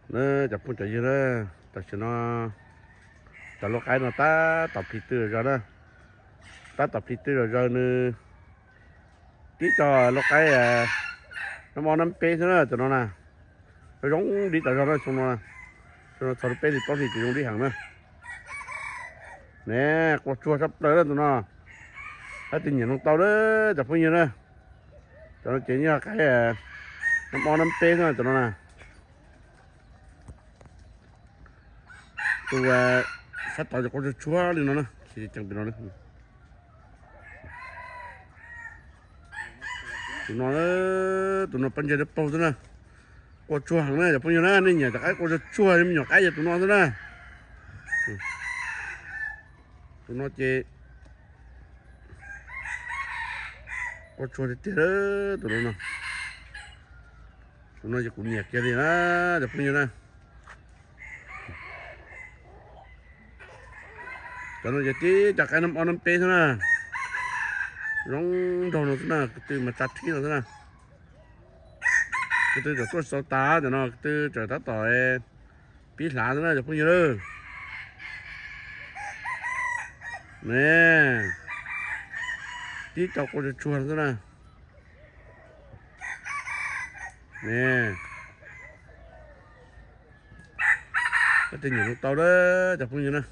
Na, cov phooj cov ywg na, tam sim no cov lau qaib no tab tom plhis tw zom zaws na, tab tom plhis tw zom zaws nws. Tib co lau qaib nab ob nab peb xwb na cov no na, zoo dib tas zog na. Xyoo no txog peb hlis plaub hlis ces zoo dib heev na. Ne, qua tsuag tshaj plaws na tus no. Leej twg nyiam nug tau na cov phooj ywg na. Cov no ces yog qaib nab ob nab peb xwb na cov no na. Tus sab tod ces qua tsuag tsuag li no na, tsis ceev pem no na. Tus no, tus no pob ntseg dawb paug xwb na. Qua tsuag heev na cov phooj ywg na, nej nyiam cov qaib qua tsuag tsuag li me nyuam qaib yog tus no xwb na. Tus no ces qua tsuag tiag tiag, tus no. Tus no ces kuv nyiam kiag li na cov phooj ywg na. Cov no ces tib co qaib nab ob nab peb xwb na. Zoo nraug no xwb na, ko tw mas tsa rhib no xwb na. Ko tw tseem tuaj tsis tau tas, cov no ko tw tseem tab tom pib hlav xwb na cov phooj ywg na. Ne, tib co qua tsuag tsuag xwb na. Ne, leej twg nyiam nug tau na cov phooj ywg na.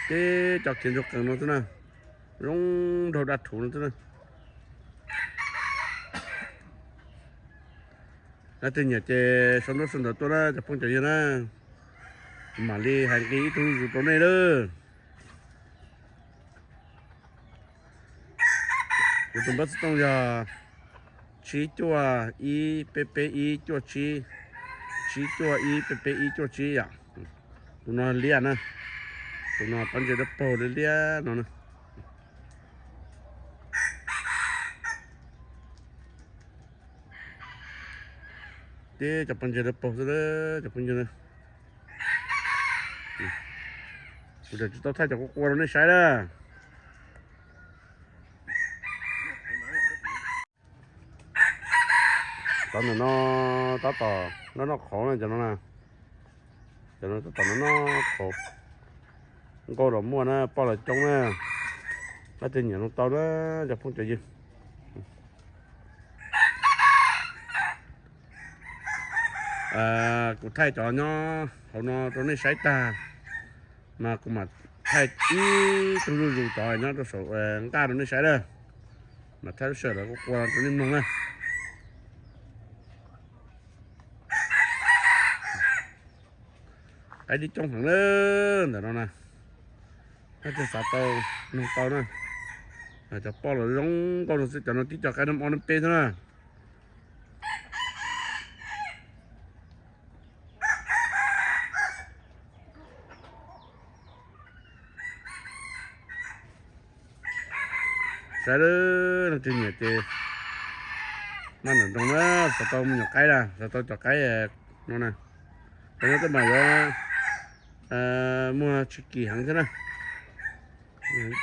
Tib co khiav ntsuag qees no xwb na, zoo nraug daj rhuv no xwb na. Leej twg nyiam ces sau ntaub sau ntawv tuaj na cov phooj cov ywg na. Kuv mam li hais nqi ib tug zuj zus rau nej lawm. Kuv tus npawb xov tooj yog tsib cuaj ib peb peb ib cuaj tsib, tsib cuaj ib peb peb ib cuaj tsib yom. Tus no liab na, tus no pob ntseg dawb paug liab liab no na. Tib cov pob ntseg dawb paug xwb cov phooj ywg na. Kuv tseem tsis tau thaij cov qua qua rau nej saib na. Cov ntawm no tab tom noj noj qhauv na cov no na. Cov no tab tom noj noj qhauv. Nkauj los muaj na, poj los coob na. Leej twg nyiam nug tau na cov phooj cov ywg. Kuv thaij cov nyob hauv no rau nej saib tag, mas kuv mam thaij ib tug zuj zus cov nyob rau saum nqaj rau nej saib na. Mas thaij lub sij hawm lawv qua qua rau nej mloog na. Qaib dib coob heev na ntawm no na. Leej twg xav tau nug tau na. Cov poj los zoo nkauj no xwb, cov no tib co qaib nab ob nab peb xwb na. Saib lawm, leej twg nyiam ces maj ntawm nroog na, xav tau me nyuam qaib na, xav tau cov qaib no na. Cov no tej npam yuav muag tsis kim heev thiab na.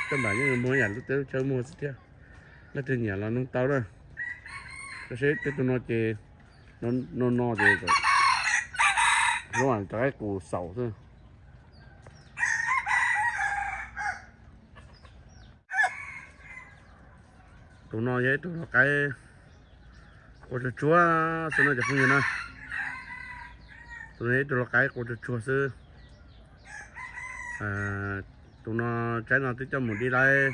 Tej npam yeej muag yam lub teb lub chaw muag xwb thiab. Leej twg nyiam los nug tau na. Koj saib tej tus no ces no no ces zoo cov qaib qus xaus xwb. Tus no yog ib tug lau qaib qua tsuag tsuag xwb no cov phooj ywg na. Tus no yog ib tug lau qaib qua tsuag tsuag xwb. Tus no tsaib no twb coj mus dib laib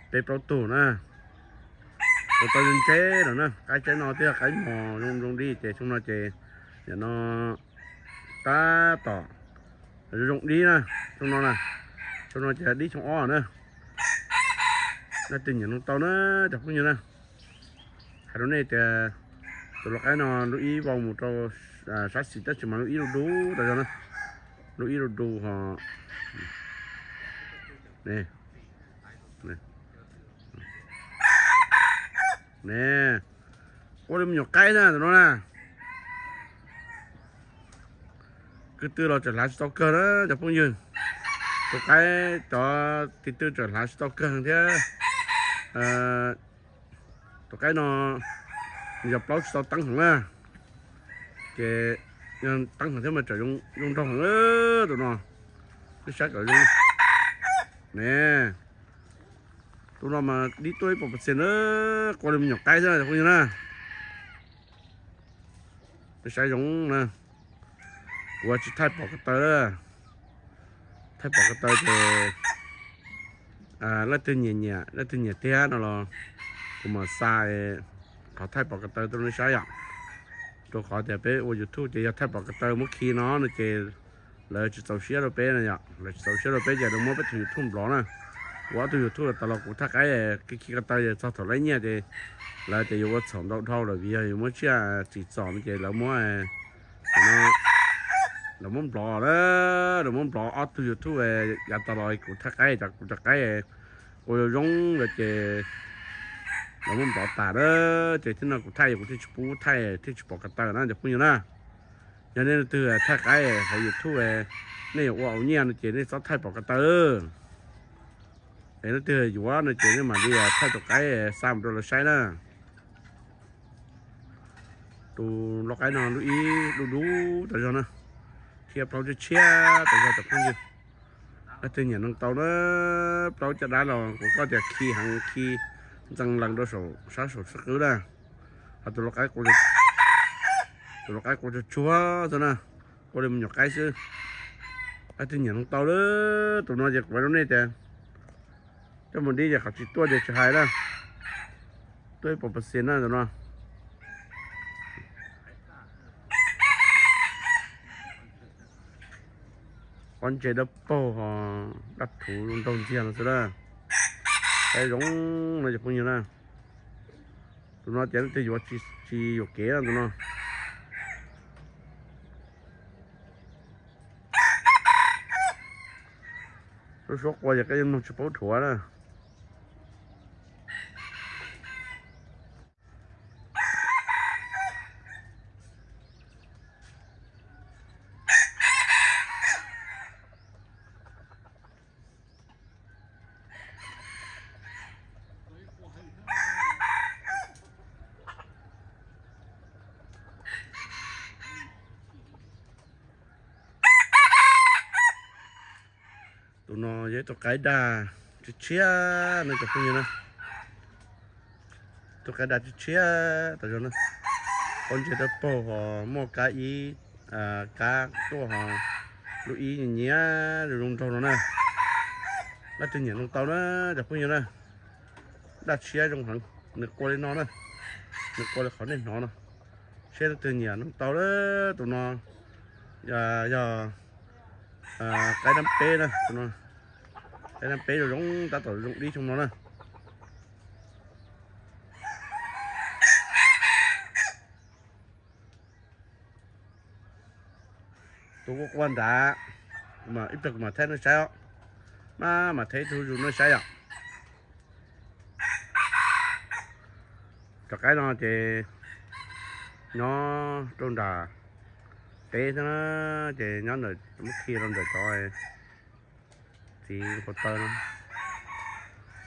peb plaub tug na. Tus tau ntse lawm na, qaib tsaib no twb yog qaib mos zoo zoo dib ces xyoo no ces nim no tab tom zoo dib na, xyoo no na, xyoo no ces dib xyoo ob na. Leej twg nyiam nug tau na cov phooj ywg na. Hais rau nej tias tus lau qaib no lub ib vau mus rau sab xis tab sis mas lub ib du du tas zog na, lub ib du du ho. Ne, ua li me nyuam qaib na tus no na. Kwv tw los tseem hlav tsis tau kawg na cov phooj ywg. Tus qaib cov tiv tw tseem hlav tsis tau kawg thiab. Tus qaib no yog plaub tsis tau teeb heev na. Ces yog teeb heev thiab mas tseem zoo nraug heev tus no. Nej saib kom zoo ne. Tus no mas dib tuaj ib puas percent na, qua li me nyuam qaib xwb cov phooj ywg na. Nej saib zoo na. Kuv tsis thaij pom ko taw, thaij pom ko taw ces leej twg nyiam nyiam, leej twg nyiam tiag no los kuv mam xa qhov thaij pom ko taw tuaj rau nej saib yom. Rau qhov tias peb ua YouTube ces yog thaij pom ko taw muab khi no no ces lawv tsis txaus siab rau peb no yom, lawv tsis txaus siab rau peb ces lawv muab peb tus YouTube nplov na. Kuv ob tug YouTube tas los kuv thaij qaib khi khi ko taw ces txog thaum laib nyiaj ces lawv tias yuav ua txhaum ntau dhau lawm vim yog yuav muab tsiaj tsim txom no ces lawv muab, lawv muab nplov na, lawv muab nplov ob tug YouTube. Yav tas los kuv thaij qaib, kuv thaij qaib ua zoo zoo lawm ces lawv muab nplov tas na. Ces thiab no kuv thaij kuv thiaj tsis pub thaij thiaj tsis pom ko taw na cov phooj ywg na. Yog nej leej twg thaij qaib hauv YouTube nej yuav ua ua nyiaj no ces nej txhob thaij pom ko taw. Es leej twg yuav no ces nej mam li thaij tus qaib xa mus rau lawv saib na. Tus lau qaib no lub ib dub dub tas zog na, thiab plaub tshiab tshiab tas zog cov phooj ywg. Leej twg nyiam noog tau na, plaub caj dab los kuv koj tias khi heev khi ntxees lees rau saum sab saum sab qwb na. Ho tus lau qaib, tus lau qaib qua tsuag tsuag xwb na, qua li me nyuam qaib xwb. Leej twg nyiam noog tau lawm tus no ces kuv hais rau nej tias coj mus dib ces qhov tsis tuaj ces tsis hais na. Tuaj ib puas percent na tus no. Pob ntseg dawb paug, daj rhuv zoo nraug ntxiag no xwb na. Saib zoo no cov phooj ywg na. Tus no ces leej twg yuav tsis yuam kev na tus no. Suab suab qua ces koj yeej mloog tsis paub dhuav na. Tus no yog ib tug qaib daj tshiab tshiab no cov phooj ywg na. Tus qaib daj tshiab tshiab tas zog na. Pob ntseg dawb paug ho muaj kab ib, kab tuaj ho lub ib nyiam nyiam zoo nraug no na. Leej twg nyiam noog tau na cov phooj ywg na. Daj tshiab zoo heev, nws qua li no na. Nws qua li qhov nej hnov no. Seb leej twg nyiam noog tau na. Tus no yog qaib dab peb na, qaib dab peb zoo zoo tab tom zoo dib xyoo no na. Tus qua qua nrad, ib pliag kuv mam thaij nej saib os. Maj mam thaij ib tug zuj zus nej saib yom. Cov qaib no ces nyob rau nram teb xwb na, ces nyob ntawm muab khi rau ntawm cov txiv npau taws no.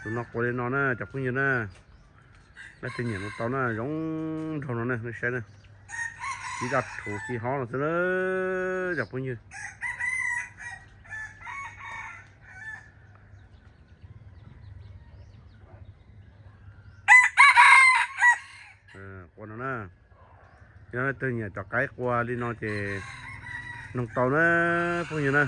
Tus no qua li no na cov phooj ywg na. Leej twg nyiam noog tau na, zoo nraug no na nej saib na. Ci daj rhuv ci hob no xwb na cov phooj ywg. Qua no na. Yog leej twg nyiam cov qaib qua li no ces noog tau na phooj ywg na.